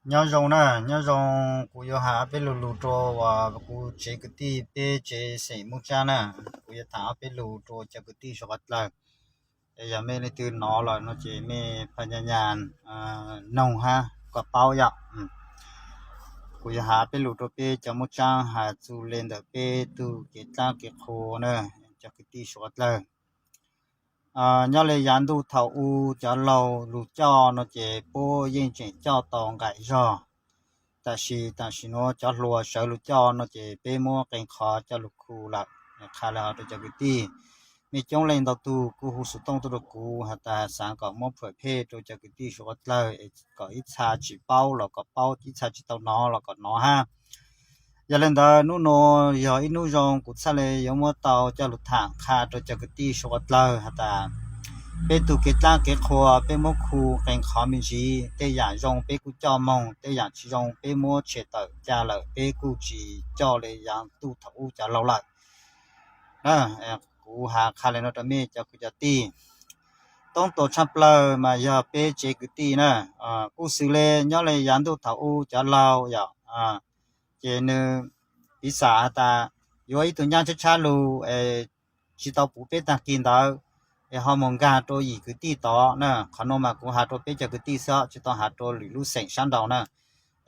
Nyob zoo na, nyob zoo, kuv yuav has ob peb lus lus rau uas kuv tsev kwv tij peb tsev xeem Moob Tsab na. Kuv yuav tham ob peb lus rau cov kwv tij suav qhov dlawg. Es yog mej leej twg nov lawm no ces mej pha nyas nyas noog hab kom paub yom. Kuv yuav has peb lus rau peb cov Moob Tsab has txug le ntawm peb tug kev dlaab kev qhua na, cov kwv tij suav qhov dlawg. Nyob le yav ntuj thaum u cov laug lug coj no ces puab yeej tseem coj tau nqaim zog. Tam sis tam sim nuav cov hluas sawv lug coj no ces peb muab qee qhov coj lug khu lawm. Qha le hov rau cov kwv tij, mej coob leej ntau tug kuj hu xov tooj tuaj rau kuv has tas xaav kom muab pham phej rau cov kwv tij suav qhov dlawg es kom ib txha tsis paub los kom paub, ib txha tsis tau nov los kom nov hab. Yog le ntawd nub nuav yog ib nub zoo kuv txhaj le yuav muab tau coj lug tham qha rau cov kwv tij suav qhov dlawg has tas peb tug kev dlaab kev qhua peb muab khu qee qhov me ntsiv, tej yaam zoo peb kuj coj moog, tej yaam tsis zoo peb muab tshem tawm ca lawm peb kuj tsis coj le yav ntuj thaum ub cov laug lawm. Kuv has qha le nuav rau mej cov kwv cov tij. Toob tua tshaj plawg mas yog peb tsev kwv tij na, kuj xws le nyob le yav ntuj thaum u cov laug yom, ces nwg piv xam has tas yuav ib tug nyaab tshab tshab lug es tsis tau puv peb taag kis ntawd es ho moog nkaag rau yim kwv tij tod na. Qhov nuav mas kuv has rau peb cov kwv tij xwb, tsis tau has rau lwm lub xeem sab nraud na.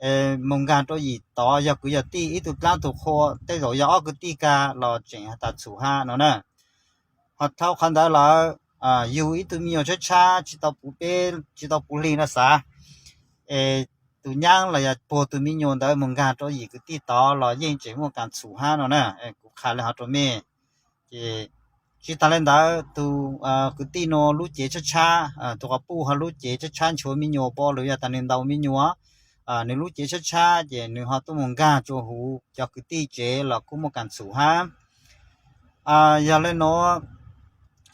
Es moog nkaag rau yim tod yog kwv yog tij ib tug dlaab tug qhua, tej zaum yog ob kwv tij kag los tseem has tas txhum hab no na. Ho dhau qhov ntawd lawm, yug ib tug me nyuam tshab tshab tsis tau puv peb, tsis tau puv hli no xav, es tus nyaab los yog puag tus me nyuam ntawd moog nkaag rau yim kwv tij tod los yeej tseem muaj kaam txhum hab no na. Kuv qha le hov rau mej. Ces tsis taag le ntawd tus kwv tij nuav lub cev tshab tshab, tus quas puj ho lub cev tshab tshab nchuav me nyuam pua lawm, yog tas nwg ntaus me nyuam, nwg lub cev tshab tshab ces nwg ho tuaj moog nkaag rua huv cov kwv tij tsev los kuj muaj kaam txhum hab. Yog le nuav,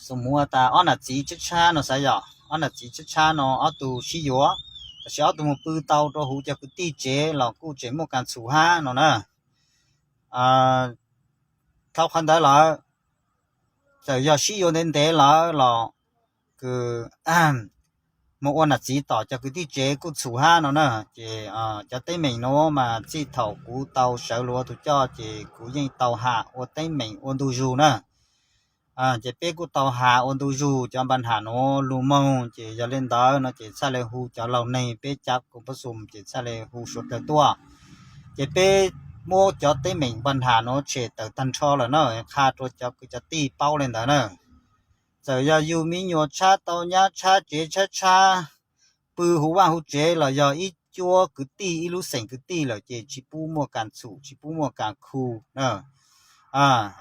xum muv tas ob nam txiv tshab tshab no xav yog ob nam txiv tshab tshab no ob tug sib yuav, tab sis ob tug moog pw tau rua huv cov kwv tij tsev los kuj tseem muaj kaam txhum hab no na. Dhau qhov ntawd lawm, txawm yog sib yuav ntev ntev lawm los kws moog ua nam txiv tom cov kwv tij tsev kuj txhum hab no na. Ces cov teeb meem nuav mas txij thaum kuv tau sawv lug ua tug coj ces kuv yeej tau has ua teeb meem ua ntu zug na. Ces peb kuj tau has ua ntu zug cov npa nham nuav lug moog, ces yog le ntawd no ces txhaj le hu cov laug neeg peb cav koom pab xum ces txhaj le hu suav dlawg tuaj. Ces peb muab cov teeb meem npa nham nuav tshem tawm taag nrho lawm na, qha rua cov kwv cov tij paub le ntawd na. Txawm yog yug me nyuam tshab tau nyab tshab tsev tshab tshab, pw huv vaaj huv tsev los yog ib cuab kwv tij ib lub xeem kwv tij lawm ces tsis pub muaj kaam txhum, tsis pub muaj kaam khu,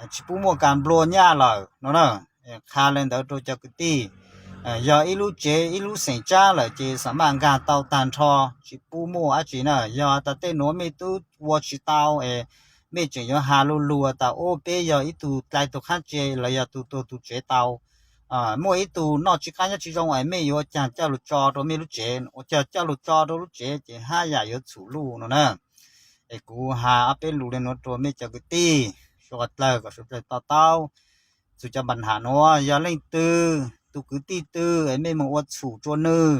tsis pub muaj kaam nplua nyaj lawm no na. Qha le ntawd rua cov kwv tij, yog ib lub tsev ib lub xeem tsab lawm ces xam maj nkaag tau taag nrho, tsis pub muaj dab tsi na. Yog tas tej nuav mej tub ua tsis tau es mej tseem yuav has lug lug tas ua peb yog ib tug dlai tug qhaab tse los yog tug tuag tug tsev tau, muaj ib tug noj tsis qab nyob tsis zoo es mej yuav ua caag coj lug tso rua mej lub tsev, ua caag coj lug tso rua lub tsev ces hab yam yuav txhum luj no na. Es kuv has ob peb lus le nuav rua mej cov kwv tij suav dlawg kom suav dlawg to taub. Txug cov npa nham nuav yog leej twg, tug kwv tij twg es mej moog ua txhum rua nwg,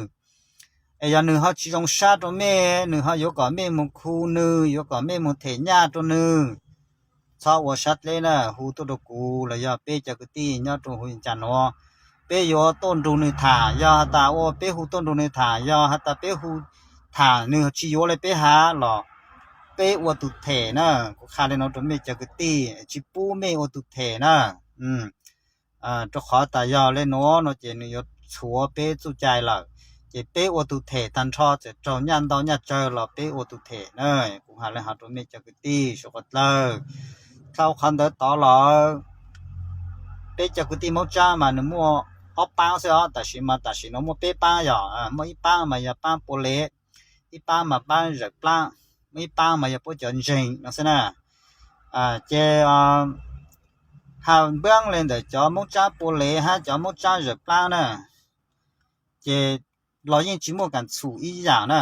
es yog nwg ho tsis zoo sab rua mej, nwg ho yuav kom mej moog khu nwg, yuav kom mej moog them nyaj rua nwg, txhob ua sab dleb na, hu tuaj rua kuv los yog peb cov kwv tij nyob rua huv cas nuav, peb yuav tuaj nrug nwg tham. Yog has tas ua peb hu tuaj nrug nwg tham, yog has tas peb hu tham nwg tsis yuav le peb has los peb ua tug them na. Kuv qha le nuav rua mej cov kwv tij, tsis pub mej ua tug them na. Rua qhov tas yog le nuav no ces nwg yuav txhuav peb txuj cai lawm, ces peb ua tug them taag nrho, txawm raug nyaj ntau nyaj tsawg los peb ua tug them na. Kuv has le hov rua mej cov kwv tij suav dlawg. Dhau qhov ntawd tod lawm, peb cov kwv tij Moob Tsab mas nwg muaj ob paab xwb os, tam sim mas tam sim nuav muaj peb paab, yog muaj ib paab mas yog paab Pua Lev, ib paab mas paab Zawm Plaab, muaj ib paab mas yog puab cov ntseeg no xwb na. Ces has npaab le ntawm cov Moob Tsab Pua Lev hab cov Moob Tsab Zawm Plaab na, ces los yeej tsis muaj kaam txhum ib yaam na.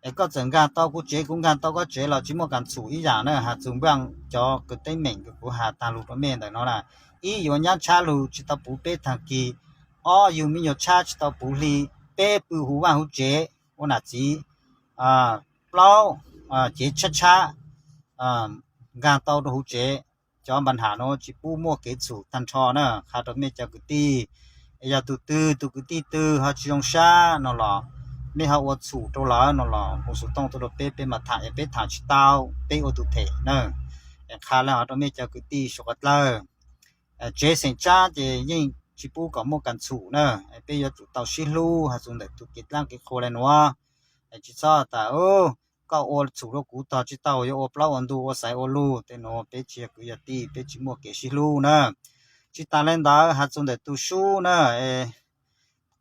Es koj txawm nkaag tau kuv tsev, kuv nkaag tau koj tsev los tsis muaj kaam txhum ib yaam na. Has txug npaab cov kwv teeb meem kuv has taag lug rua mej ntawm no na, ib yuav nyab tshab lug tsis tau puv peb taag kis, ob yug me nyuam tshab tsis tau puv hli, peb pw huv vaaj huv tsev ua nam txiv, plaub, cev tshab tshab nkag tau rau hauv tsev. Cov npa nham no tsis pub muaj kev txhum tag nrho na, qha rau mej cov kwv tij. Es yog tus twg tus kwv tij twg ho tsis zoo sab no los mej ho ua txhum rau lawv no los hu xov tooj tuaj rau peb, peb mam tham, es peb tham tsis tau, peb ua tus them na. Es qha le hov rau mej cov kwv tij suav qhov dlawg, tsev xeem tsab ces yeej tsis pub kom muaj kas txhum na. Peb yuav tsum tau sib hlub hais txog ntawm tus kev dlaab kev qhua le nuav. Tsis txhob tas koj ua txhum rau kuv tog tsis tau, yuav ua plaub ua ntug ua xaiv ua lug, tej nuav peb tsis yog kwv yog tij, peb tsis muaj kev sib hlub na. Tsis tas le ntawd hais txog ntawm tus sub na,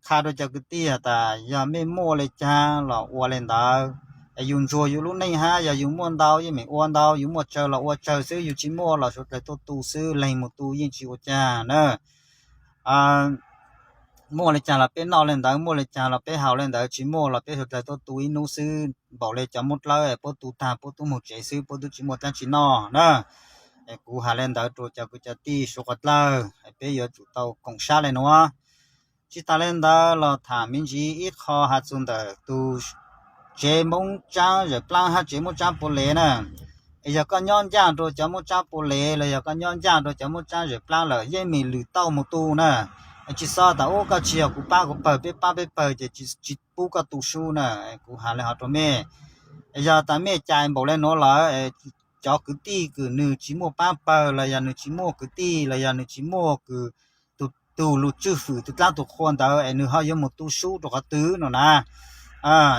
qha rau cov kwv tij has tas yog mej muaj le caag los ua le ntawd. Es yus ntsuag yus lub neej hab, yog yus muaj ntau yeej meem ua ntau, yus muaj tsawg los ua tsawg xwb, yus tsis muaj los suav dlawg tuaj tu xwb, leeg mus tu yeej tsis ua caag na. Muaj le caag los peb noj le ntawd, muaj le caag los peb haus le ntawd, tsis muaj los peb suav dlawg tuaj tu ib hnub xwb. Npaum le cov Moob Dlawb puab tu taag puab tub moog tsev xwb, puab tub tsis muaj dlaab tsi noj na. Kuv has le ntawd rua cov kwv cov tij suav qhov dlawg, peb yuav tsum tau koom sab le nuav. Tsis tas le ntawd los tham me ntsis ib qho has txug ntawm tus tsev Moob Tsaab Zawm Plaab hab tsev Moob Tsaab Pua Lev na. Es yog koj nyob ncaaj rua cov Moob Tsaab Pua Lev los yog koj nyob ncaaj rua cov Moob Tsaab Zawm Plaab lawm yeej meem lwm tauj mus tu na. Es tsis xob tas ub koj tsis yog kuv paab kuv pawg, peb paab peb pawg ces tsis pub koj tu sub na. Kuv has le hov rua mej, yog tas mej cais npaum le nuav lawm, cov kwv tij kws nwg tsis muaj paab pawg los yog nwg tsis muaj kwv tij los yog nwg tsis muaj kws tug lug tswj fwm tug dlaab tug qhua ntawd es nwg ho yuav mus tu sub rua qhov twg no na.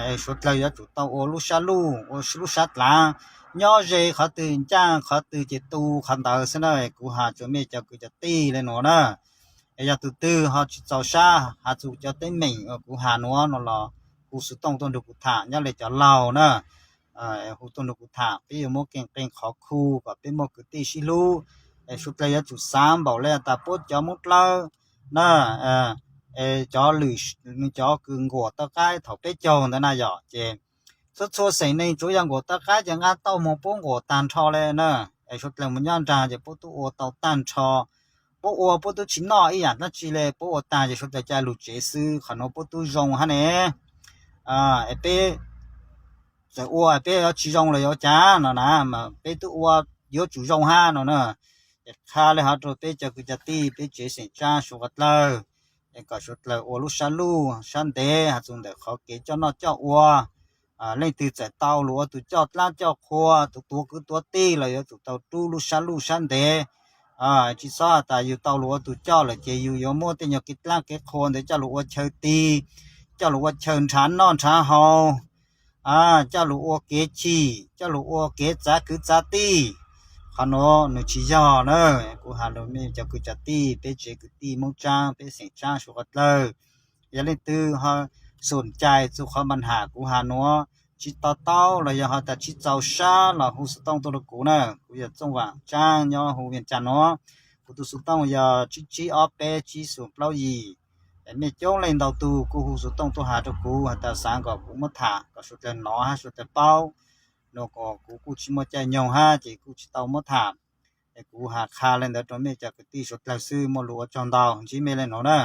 Es suav dlawg yuav tsum tau ua lub sab luj ua lub sab dlaav, nyob ze qhov twg ncaaj qhov twg ces tu qhov ntawd xwb na. Kuv has rua mej cov kwv cov tij le nuav na. Es yog tug twg ho tsis txaus sab has txug cov teeb meem uas kuv has nuav no los hu xov tooj tuaj nrug kuv tham, nyob le cov laug na. Hu tuaj nrug kuv tham, peb yuav muab keej qee qhov khu kom peb muaj kwv tij sib hlub. Es suav dlawg yuav tsum xaav npaum le tas puab cov Moob Dlawb na, es cov lwm, cov kws nkuam tau qaib thaum peb caug ntawd na yom, ces txhua txhua xeem neeg tsuav yog nkuam tau qaib ces nqa tauj moog puab nkuam taag nrho le na. Es suav dlawg mus nyob nraag ces puab tub ua tau taag nrho, puab ua puab tub tsis noj ib yaam dlaab tsi le, puab ua taag ces suav dlawg ca lug tsev xwb, qhov nuav puab tub zoo hab ne. Es peb txawm ua peb yuav tsis zoo los yuav ua caag no na, mas peb tub ua yuav tsum zoo hab no na. Es qha le hov rua peb cov kwv cov tij peb tsev xeem Tsaab suav qhov dlawg, es kom suav dlawg ua lub sab luj sab ntev has txug ntawm qhov kev coj noj coj ua. Leej twg txawm tau lug ua tug coj dlaab coj qhua, tug tuav kwv tuav tij los yuav tsum tau rub lub sab luj sab ntev. Tsis xob tas yug tau lug ua tug coj lawm ces yug yuav muab tej nyuag kev dlaab kev qhua ntawd coj lug ua chaw tig, coj lug ua chaw nrhav noj nrhav haus, coj lug ua kev chim, coj lug ua kev txav kwv txav tij. Qhov nuav nws tsis yog na. Kuv has rua mej cov kwv cov tij peb tsev kwv tij Moob Tsaab peb xeem Tsaab suav qhov dlawg, yog leej twg ho xum cais txug qhov npa nham kuv has nuav tsis to taub los yog ho tas tsis txaus sab los hu xov tooj tuaj rua kuv na. Kuv yog Txooj Vaam Tsaab nyob huv Vias Cas nuav. Kuv tug xov tooj yog tsib tsib ob peb tsib xoom plaub yim. Mej coob leej ntau tug kuj hu xov tooj tuaj has rua kuv has tas xaav kom kuv muab tham kom suav dlawg nov hab suav dlawg paub. Nuav kuv kuj tsis muaj caij nyoog hab ces kuj tsis tau muab tham. Es kuv has qha le ntawd rua mej cov kwv tij suav dlawg xwb, muaj lug ua tsaug ntau, ntsib mej le nuav na.